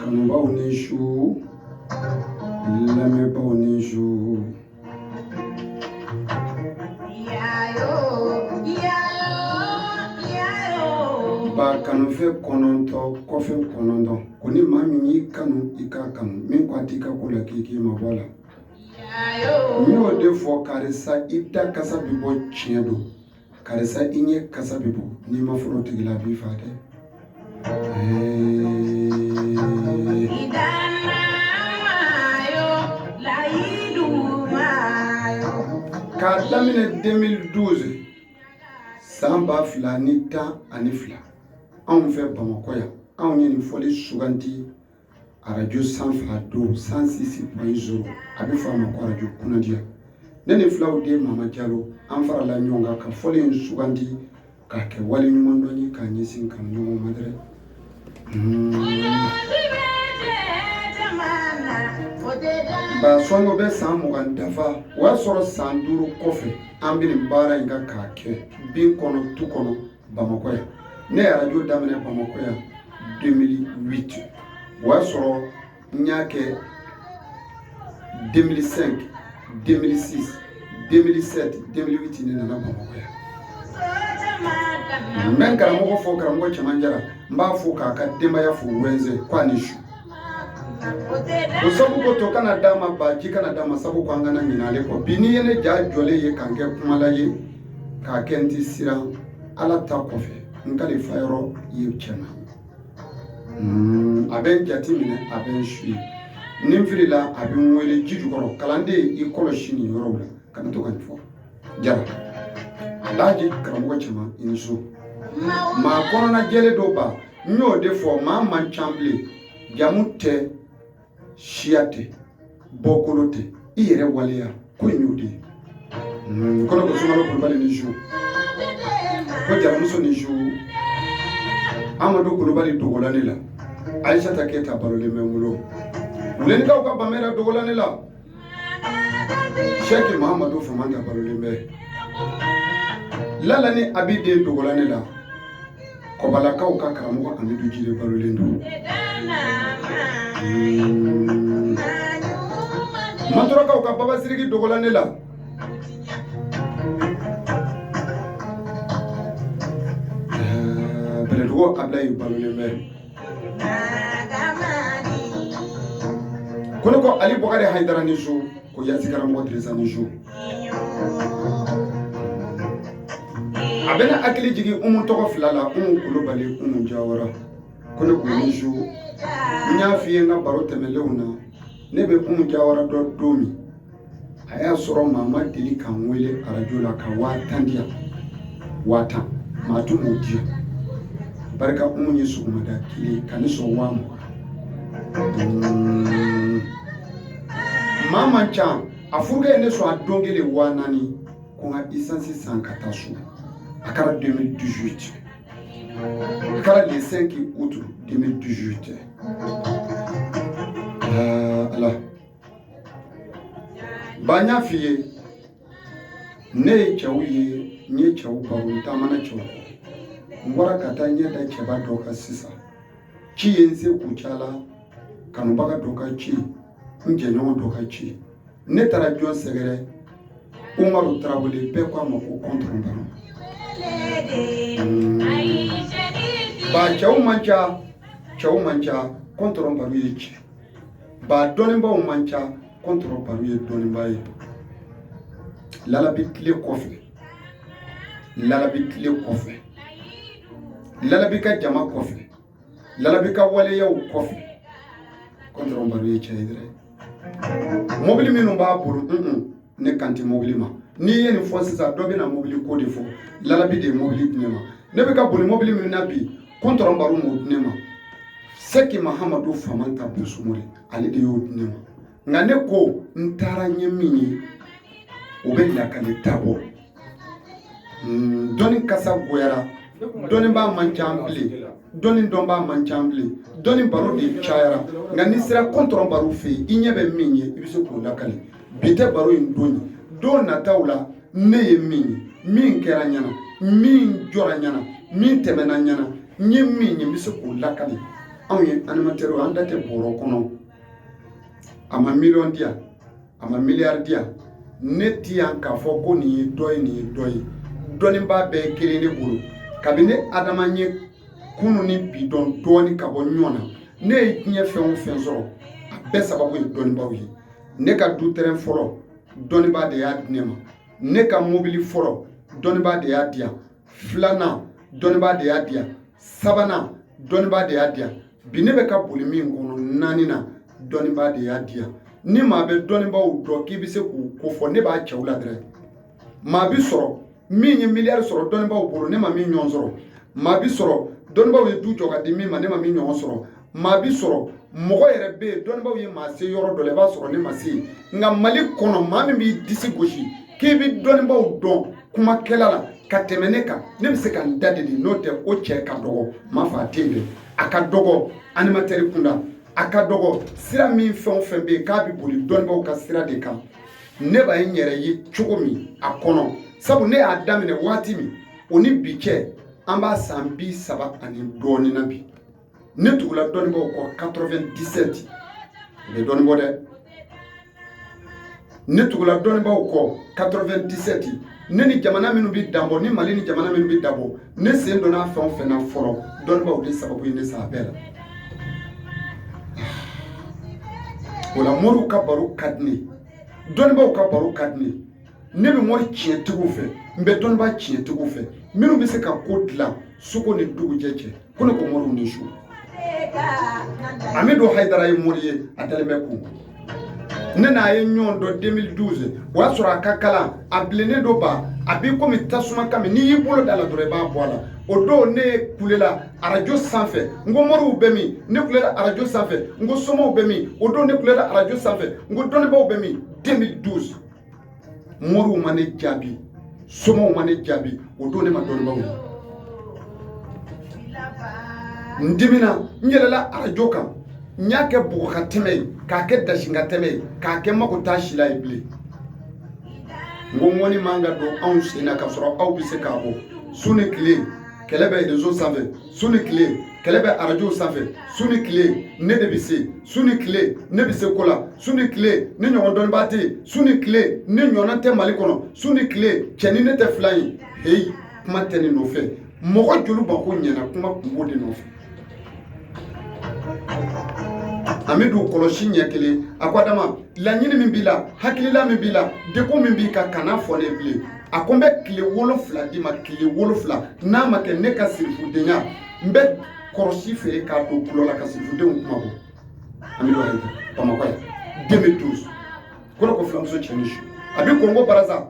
Kanubaw ni su, lamɛnbaw ni su. Ba kanufɛn 9, kɔfɛn 9. Ko ni maa min y'i kanu, i k'a kanu. Min ko a t'i ka ko la, k'i k'i mabɔ a la. N y'o de fɔ, karisa i da kasa bɛ bɔ, tiɲɛ don. Karisa i ɲɛ kasa bɛ bɔ, n'i ma fɔlɔ tigi la, a b'i fa dɛ. K'a daminɛ 2012, san 2012, anw fɛ Bamakɔ yan, anw ye nin fɔli suganti arajo sanfɛ a don 106.0, a bɛ fɔ a ma ko arajo kunnadiya. Ne ni filaw den Mama Jalo, an farala ɲɔgɔn kan ka fɔli in suganti k'a kɛ wale ɲuman dɔn ye k'a ɲɛsin kanu ɲɔgɔn ma dɛrɛ. Ba sɔnko bɛ san 20 dafa, o y'a sɔrɔ san 5 kɔfɛ an bɛ nin baara in kan k'a kɛ bin kɔnɔ, tu kɔnɔ, Bamakɔ yan. Ne ye arajo daminɛ Bamakɔ yan 2008, o y'a sɔrɔ n y'a kɛ 2005, 2006, 2007, 2008, ne nana Bamakɔ yan. N bɛ n karamɔgɔ fo, karamɔgɔ Cɛman Jara, n b'a fo k'a ka denbaya fo wɛnze ko a ni su. O sabu ko to kana d'a ma, baji kana d'a ma, sabu ko an kana ɲinɛ ale kɔ. Bi n'i ye ne ja jɔlen ye k'an kɛ kumala ye k'a kɛ, n ti siran Ala ta kɔfɛ, n kalifa yɔrɔ ye cɛman ye. A bɛ n jate minɛ, a bɛ n su ye, ni n filila a bɛ n wele ji jukɔrɔ. Kalanden, i kɔlɔsi nin yɔrɔw la, kana to ka nin fɔ. Jara Alhaji karamɔgɔ cɛman, i ni su. Maa kɔnɔna jɛlen dɔ ba, n y'o de fɔ, maa man ca bilen. Jamu tɛ, siya tɛ, bɔkolo tɛ, i yɛrɛ waleya ko in y'o de ye. Kɔnɔ ko Sunkalo Kulubali ni su, ko jaramuso ni su, Amadu Kulubali dogola ne la, Ayisata Keyita balolen bɛ n bolo, Wulenikaw ka Bamɛra dogola ne la, Sɛki Mahamadu Famanta balolen bɛ, Lala ni Abi den dogola ne la, Kɔbalakaw ka karamɔgɔ Amidu Jire balolen don. Manturakaw ka Baba Siriki dogola ne la. Bɛlɛdugu Abilayi balolen bɛ. Ko ne ko Ali Bɔkari Hayidara ni su, ko Yasi karamɔgɔ Dirisa ni su. A bɛ ne hakili jigin Umu tɔgɔ fila la, Umu Kulubali, Umu Jawara. Ko ne k'u ni su. N y'a f'i ye n ka baro tɛmɛnlenw na, ne bɛ Umu Jawara dɔn don min, a y'a sɔrɔ maa ma deli ka n wele arajo la ka 10,000 di yan. 10,000, maa tun m'o di yan. Barika Umu ye sɔgɔmada kelen ka ne sɔn 20,000. Maa man ca, a furukɛ ye ne sɔn a don kelen 4,000 ko n ka isansi san ka taa so. A kɛra 2018, a kɛra le 5 août 2018. Ala ba, n y'a f'i ye, ne ye cɛw ye, n ye cɛw baro, n taamana cɛw kɔ, n bɔra ka taa ɲɛ da cɛba dɔ kan sisan. Ci ye n se Kucala, kanubaga dɔ ka ci, n jɛɲɔgɔn dɔ ka ci. Ne taara jɔn sɛgɛrɛ? Umaru Tarawele, bɛɛ ko a ma ko kɔntɔrɔn baro. Ba, cɛw man ca, cɛw man ca, kɔntɔrɔn baro ye cɛ. Ba, dɔnnibaaw man ca, kɔntɔrɔn baro ye dɔnnibaa ye. Lalabi tile kɔfɛ, lalabi tile kɔfɛ, lalabi ka jama kɔfɛ, lalabi ka waleyaw kɔfɛ, kɔntɔrɔn baro ye cɛ ye dɛrɛ. Mobili minnu b'a bolo, ne kan tɛ mobili ma. N'i ye nin fɔ sisan, dɔ bɛna mobili ko de fɔ. Lalabi de ye mobili di ne ma. Ne bɛ ka boli mobili min na bi, kɔntɔrɔn baro m'o di ne ma. Sɛki Mahamadu Famanta Bosomori, ale de y'o di ne ma. Nka ne ko n taara n ye min ye, o bɛ lakali ta bɔ. Dɔnni kasa goyara, dɔnnibaa man ca bilen, dɔnni dɔnbaa man ca bilen, dɔnni baro de cayara. Nka n'i sera kɔntɔrɔn baro fɛ yen, i ɲɛ bɛ min ye, i bɛ se k'o lakali. Bi tɛ baro in don ye, don nataw la ne ye min ye, min kɛra ɲɛna, min jɔra ɲɛna, min tɛmɛna ɲɛna, n ye min ye, n bɛ se k'o lakali. Anw ye animatɛriw, an da tɛ bɔrɔ kɔnɔ. A ma miliyɔn di yan, a ma miliyari di yan. Ne ti yan k'a fɔ ko nin ye dɔ ye, nin ye dɔ ye. Dɔnnibaa bɛɛ ye kelen ne bolo. Kabini Adama ye kunu ni bi dɔn dɔɔni ka bɔ ɲɔgɔn na, ne ye diɲɛ fɛn o fɛn sɔrɔ, a bɛɛ sababu ye dɔnnibaaw ye. Ne ka du terrain fɔlɔ, dɔnnibaa de y'a di ne ma. Ne ka mobili fɔlɔ, dɔnnibaa de y'a di yan. Filanan, dɔnnibaa de y'a di yan. Sabanan, dɔnnibaa de y'a di yan. Bi ne bɛ ka boli min kɔnɔ, naaninan, dɔnnibaa de y'a di yan. Ni maa bɛ dɔnnibaaw dɔn k'i bɛ se k'u kofɔ, ne b'a cɛw la dɛrɛ. Maa bi sɔrɔ min ye miliyari sɔrɔ dɔnnibaaw bolo, ne ma min ɲɔgɔn sɔrɔ. Maa bi sɔrɔ dɔnnibaaw ye du jɔ ka di min ma, ne ma min ɲɔgɔn sɔrɔ. Maa bi sɔrɔ mɔgɔ yɛrɛ bɛ yen, dɔnnibaaw ye maa se yɔrɔ dɔ la, i b'a sɔrɔ ne ma se yen. Nka Mali kɔnɔ, maa min b'i disi gosi k'i bɛ dɔnnibaaw dɔn kumakɛla la ka tɛmɛ ne kan, ne bɛ se ka n da de di, n'o tɛ o cɛ ka dɔgɔ. Maa fa tɛ yen dɛ, a ka dɔgɔ animatɛri kunda, a ka dɔgɔ sira min fɛn o fɛn bɛ yen k'a bɛ boli dɔnnibaaw ka sira de kan. Ne b'a n yɛrɛ ye cogo min a kɔnɔ, sabu ne y'a daminɛ waati min, o ni bi cɛ, an b'a san 30 ani dɔɔnin na bi. Ne tugula dɔnnibaaw kɔ 97, o bɛ dɔɔnin bɔ dɛ. Ne tugula dɔnnibaaw kɔ 97. Ne ni jamana minnu bɛ danbɔ, ni Mali ni jamana minnu bɛ danbɔ, ne sen donna fɛn o fɛn na fɔlɔ, dɔnnibaaw de sababu ye ne sa a bɛɛ la. O la moriw ka baro ka di ne ye, dɔnnibaaw ka baro ka di ne ye. Ne bɛ mori tiɲɛtigiw fɛ, n bɛ dɔnnibaa tiɲɛtigiw fɛ, minnu bɛ se ka ko dilan suko ni dugujɛ cɛ. Ko ne ko moriw ni su. Amidu Hayidara ye mori ye, a dalen bɛ kun. Ne n'a ye ɲɔgɔn dɔn 2012, o y'a sɔrɔ a ka kalan, a bilennen don ba, a b'i komi tasuma kami, n'i y'i bolo da la dɔrɔn i b'a bɔ a la. O don ne kulela arajo sanfɛ n ko moriw bɛ min? Ne kulela arajo sanfɛ n ko somaw bɛ min? O don ne kulela arajo sanfɛ n ko dɔnnibaaw bɛ min? 2012, moriw ma ne jaabi, somaw ma ne jaabi. O don ne ma dɔnnibaaw ye. N dimina, n yɛlɛla arajo kan, n y'a kɛ bɔgɔ ka tɛmɛ ye, k'a kɛ dasin ka tɛmɛ ye, k'a kɛ mako t'a si la ye bilen. N ko ŋɔni man ka don anw sen na k'a sɔrɔ aw bɛ se k'a bɔ. Su ni tile kɛlɛ bɛ réseau sanfɛ, su ni tile kɛlɛ bɛ arajo sanfɛ, su ni tile ne de bɛ se, su ni tile ne bɛ se ko la, su ni tile ne ɲɔgɔn dɔnnibaa tɛ yen, su ni tile ne ɲɔgɔnna tɛ Mali kɔnɔ, su ni tile cɛ ni ne tɛ filan ye. Heyi, kuma tɛ ne nɔfɛ. Mɔgɔ joli mako ɲɛna kuma kun b'o de nɔfɛ. Amidu kɔlɔsi ɲɛ kelen, a ko Adama, laɲini min b'i la, hakilila min b'i la, degun min b'i kan, kana fɔ ne bilen. A ko n bɛ tile 7 d'i ma, tile 7, n'a ma kɛ ne ka sirifudenya, n bɛ kɔlɔsi feere k'a don kulɔ la ka sirifudenw kuma bɔ. Amidu Hayidara, Bamakɔ yan, 2012. Ko ne ko filamuso cɛ ni su, a bɛ Kongo Baraza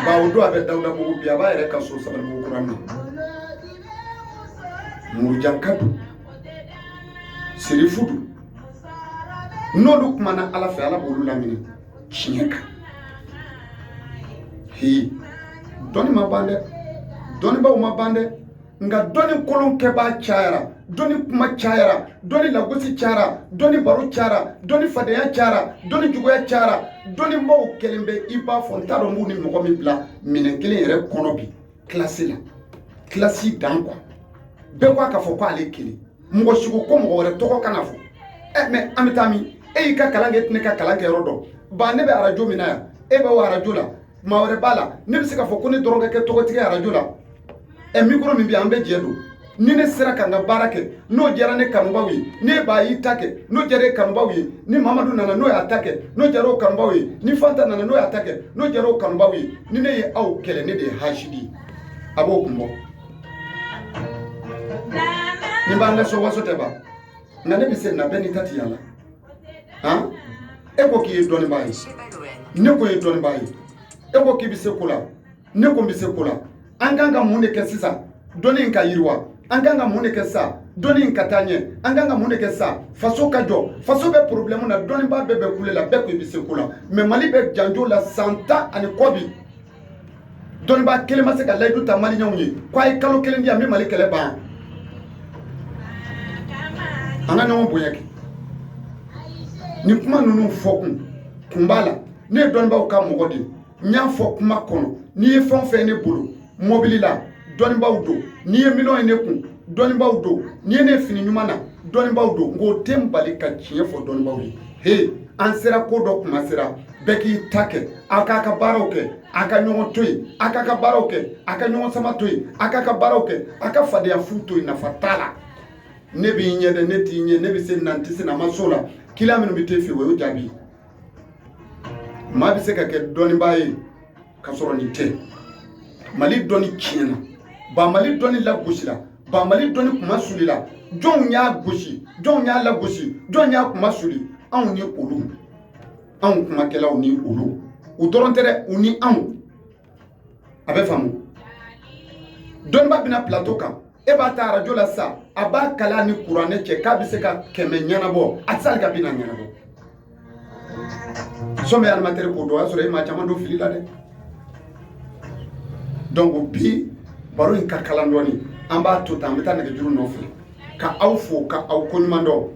ba, o don a bɛ Dawudabugu, bi a b'a yɛrɛ ka so Sabalibugu kura na. Murujanka don, sirifu don, n'olu kumana Ala fɛ, Ala b'olu laminɛ tiɲɛ kan. Hi, dɔnni ma ban dɛ, dɔnnibaaw ma ban dɛ, nka dɔnni kolonkɛbaa cayara, dɔnni kuma cayara, dɔnni lagosi cayara, dɔnni baro cayara, dɔnni fadenya cayara, dɔnni juguya cayara. Dɔnnibaaw kɛlen bɛ i b'a fɔ n t'a dɔn n b'u ni mɔgɔ min bila minɛn kelen yɛrɛ kɔnɔ bi kilasi la, kilasi dan kuwa. Bɛɛ ko a ka fɔ ko ale kelen, mɔgɔ si ko ko mɔgɔ wɛrɛ tɔgɔ kana fɔ. Ɛ mɛ an bɛ taa min? E y'i ka kalan kɛ, e tɛ ne ka kalan kɛ yɔrɔ dɔn. Ba, ne bɛ arajo min na yan, e bɛ o arajo la, maa wɛrɛ b'a la. Ne bɛ se k'a fɔ ko ne dɔrɔn ka kɛ tɔgɔtigi ye arajo la? Ɛ, mikoro min bɛ yan, an bɛ jɛ don. Ni ne sera ka n ka baara kɛ, n'o diyara ne kanubaw ye, ne ba y'i ta kɛ, n'o diyara e kanubaw ye, ni Mamadu nana n'o y'a ta kɛ, n'o diyara o kanubaw ye, ni Fanta nana n'o y'a ta kɛ, n'o diyara o kanubaw ye, ni ne ye aw kɛlɛ, ne de ye hasidi ye, a b'o kun bɔ. Ni b'an ka so waso tɛ ban, nka ne bɛ se na bɛɛ n'i ta ti yala. Han, e ko k'i ye dɔnnibaa ye, ne ko ye dɔnnibaa ye, e ko k'i bɛ se ko la, ne ko n bɛ se ko la. An kan ka mun de kɛ sisan dɔnni in ka yiriwa? An kan ka mun de kɛ sisan dɔnni in ka taa ɲɛ? An kan ka mun de kɛ sisan faso ka jɔ? Faso bɛ problème na, dɔnnibaa bɛɛ bɛ kule la, bɛɛ ko i bɛ se ko la, mais Mali bɛ janjo la san 10 ani kɔ bi. Dɔnnibaa kelen ma se ka layidu ta maliyɛnw ye ko a ye kalo kelen di yan, n bɛ Mali kɛlɛ ban. An ka ɲɔgɔn bonya kɛ. Nin kuma ninnu fɔ kun kun b'a la. Ne ye dɔnnibaaw ka mɔgɔ de ye. N y'a fɔ kuma kɔnɔ, n'i ye fɛn o fɛn ye ne bolo mɔbili la, dɔnnibaaw don. N'i ye miliyɔn ye ne kun, Dɔnnibaaw don. N'i ye ne fini ɲuman na, dɔnnibaaw don. Nka o tɛ n bali ka tiɲɛ fɔ dɔnnibaaw ye. He, an sera ko dɔ kuma sera, bɛɛ k'i ta kɛ, aw k'a ka baaraw kɛ, a ka ɲɔgɔn to yen, a k'a ka baaraw kɛ, a ka ɲɔgɔn sama to yen, a k'a ka baaraw kɛ, a ka fadenya fu to yen, nafa t'a la. Ne b'i ɲɛ dɛ, ne t'i ɲɛ, ne bɛ se nin na, n tɛ se nin na, a ma s'o la. Kiliyan minnu bɛ t'e fɛ yen, o y'o jaabi ye. Maa bɛ se ka kɛ dɔnnibaa ye ka sɔrɔ nin tɛ. Mali dɔnni tiɲɛna ba, Mali dɔnni lagosila ba, Mali dɔnni kuma sulila. Jɔnw y'a gosi? Jɔnw y'a lagosi? Jɔn y'a kuma suli? Anw ni olu, anw kumakɛlaw ni olu, u dɔrɔn tɛ dɛ, u ni anw. A bɛ faamu. Dɔnniba bɛna plateau kan, e b'a ta arajo la sisan, a b'a kalan ni kuranɛ cɛ k'a bɛ se ka 100 ɲɛnabɔ, a tɛ se hali ka 40 ɲɛnabɔ. Sɔmi animateur k'o dɔn, o y'a sɔrɔ e maa caman don fili la dɛ. Donc bi baro in ka kalan dɔɔni, an b'a to tan, an bɛ taa nɛgɛjuru nɔfɛ ka aw fo ka aw koɲuman dɔn.